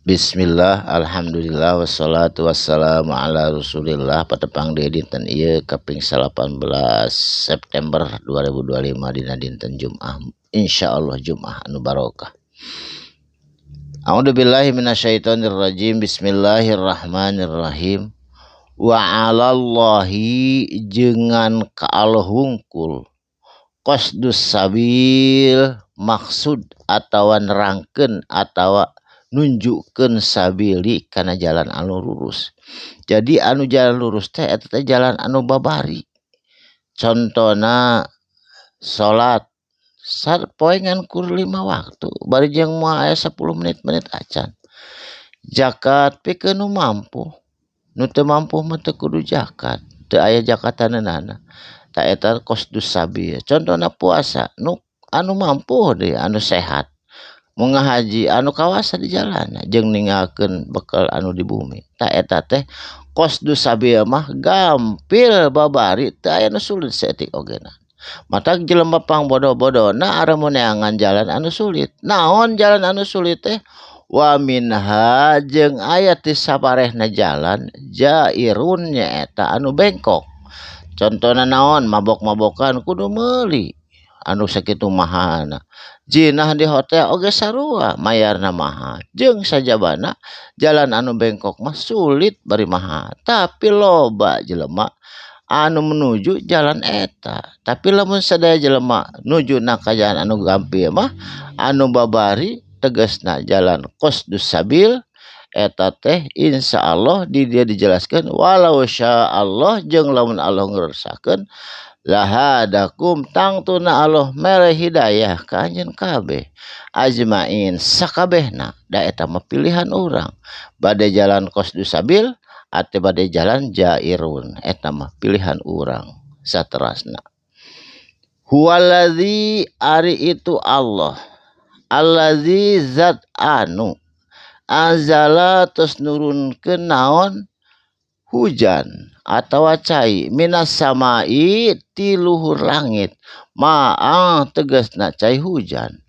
Bismillah, alhamdulillah, wassalatu wassalamu ala rasulillah. Patepang deui dinten ieu kaping 18 September 2025 dina dinten Jumat, insyaallah Jumat anu barokah. A'udzubillahi minasyaitonirrajim. Bismillahirrahmanirrahim. Wa 'alallahi jeung ka Allah wungkul, qasdus sabil maksud atawa nerangkeun atawa nunjukkeun, sabili kana jalan anu lurus. Jadi anu jalan lurus teh eta teh jalan anu babari. Contona salat sapoe ngan kur 5 waktu, bari jeung moal aya 10 menit-menit acan. Zakat pikeun nu mampu, nu teu mampu mah teu kudu zakat, teu aya zakataneunana. Tah, eta qasdus sabil. Contona puasa, nu anu mampu deui, anu sehat. Mun ngahaji, anu kawasa di jalan jeung ninggalkeun bekal anu di bumi. Tah, eta teh qasdus sabil mah gampil, babari, teu aya nu sulit saeutik ogena. Matak jelema pangbodoh-bodona aremun neangan jalan anu sulit. Naon jalan anu sulit teh? Wa minha jeung aya ti saparehna jalan, jairun nyaeta anu bengkok. Contona naon? Mabok-mabokan kudu meuli anu sakitu mahalna. Jinah di hotel oge sarua, mayarna mahal. Jeung sajabana jalan anu bengkok mah sulit bari mahal, tapi loba jelema anu menuju jalan eta. Tapi lamun sadaya jelema nuju na ka jalan anu gampil mah, anu babari, tegasna jalan qasdus sabil eta teh insyaallah di dieu dijelaskeun walau Allah jeung lamun Allah ngeresakeun, lahadakum tangtuna Allah mere hidayah ka anjeun kabeh, ajmain sakabehna. Da eta mah pilihan urang, bade jalan qasdus sabil atau bade jalan jairun, eta mah pilihan urang. Saterasna, huwallazi ari itu Allah, allazi zat anu, anzala tos nurunkeun naon hujan atawa cai, minas samai ti luhur langit, ma'an tegasna cai hujan,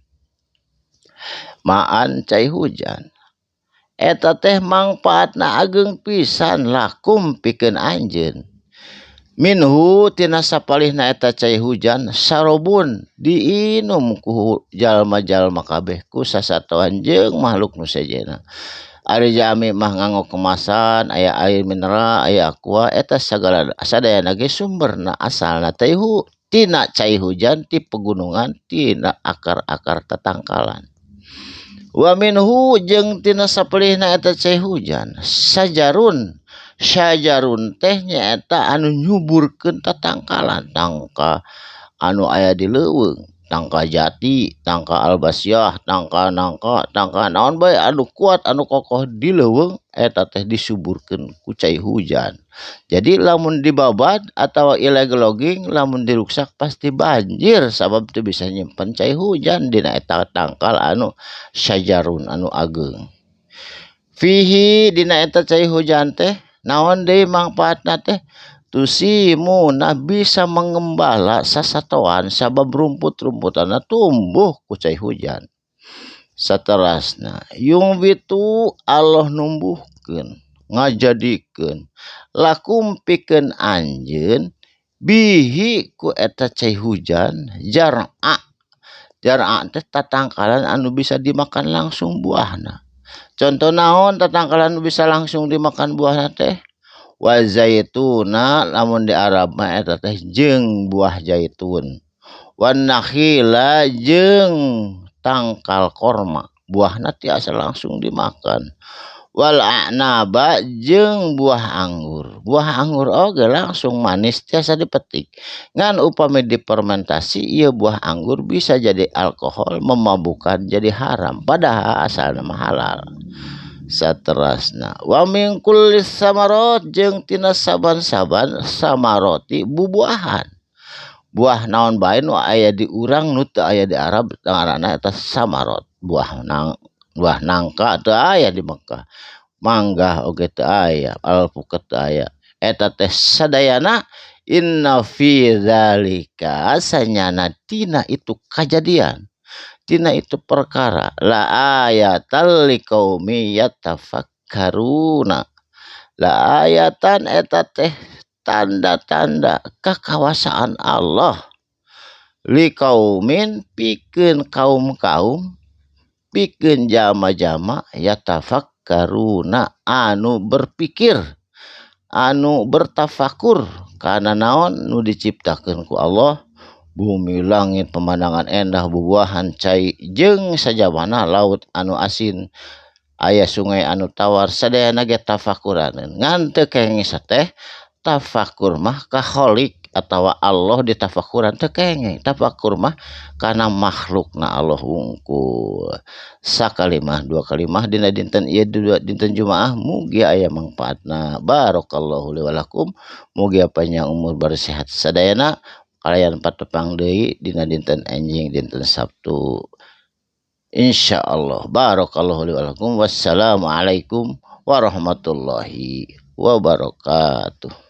ma'an cai hujan. Eta teh mangpaatna ageng pisan, lakum pikeun anjeun, minhu tina sapalihna eta cai hujan, syarobun diinum ku jalma-jalma kabeh, ku sasatoan jeung makhluk nu sejenna. Ari jalmi mah nganggo kemasan, aya air mineral, aya Aqua. Eta sagala sadayana ge sumberna asalna teh tina cai hujan ti pegunungan, tina akar-akar tatangkalan. Wa minhu jeung tina sapalihna eta cai hujan, syajarun. Syajarun teh nyaeta anu nyuburkeun tatangkalan, tangka anu aya di leuweung, tangka jati, tangka albasiah, tangka nangka, tangka naon bae anu kuat, anu kokoh di leuweung, eta teh disuburkeun ku cai hujan. Jadi lamun dibabad atawa illegal logging, lamun diruksak pasti banjir, sabab teu bisa nyimpen cai hujan dina eta tangkal anu syajarun anu ageung. Fihi dina eta cai hujan teh naon deui mangpaatna teh? Tusimuna bisa mengembala sasatoan, sabab rumput-rumputanna tumbuh ku cai hujan. Saterasna, yunbitu Allah numbuhkeun, ngajadikeun, lakum pikeun anjeun, bihi ku eta cai hujan, zar'a. Zar'a teh tatangkalan anu bisa dimakan langsung buahna. Contoh naon tatangkalan anu bisa langsung dimakan buahna teh? Wa zaituna, lamun di Arab mah eta teh jeung buah zaitun, wan nakhila jeung tangkal korma, buahna tiasa langsung dimakan, wal a'naba jeung buah anggur. Buah anggur oge langsung manis, tiasa dipetik. Ngan upami difermentasi ieu buah anggur bisa jadi alkohol memabukkan, jadi haram, padahal asalna mah halal. Saterasna, wa min kulli samarot jeung tina saban-saban samaroti bubuahan. Buah naon bae nu aya di urang nu teu aya di Arab ngaranna eta samarot. Buah nangka teu aya di Mekah, mangga oge teu aya, alpukat teu aya. Eta teh sadayana, inna fi dzalika sanyana tina itu kajadian. Tina itu perkara la ayatal liqaumi yatafakkaruna. La ayatan eta teh tanda-tanda kakawasaan Allah liqaumin pikeun kaum-kaum pikeun jama-jama yatafakkaruna anu berpikir anu bertafakur kana naon nu diciptakeun ku Allah bumi langit pemandangan endah bubuahan cai jeung sajabana laut anu asin aya sungai anu tawar sadayana ge tafakuraneun ngan teu kenging teh tafakur mah ka Khalik atawa Allah ditafakuran teu kenging tafakur mah kana makhlukna Allah wungkul. Sakalimah dua kalimah dina dinten ieu dua dinten Jumaah mugi aya mangfaatna. Barakallahu li wa lakum, mugi panjang umur barsehat sadayana kalayan patepang deui dina dinten enjing dinten Sabtu. Insyaallah. Barakallahu li wa lakum. Wassalamualaikum warahmatullahi wabarakatuh.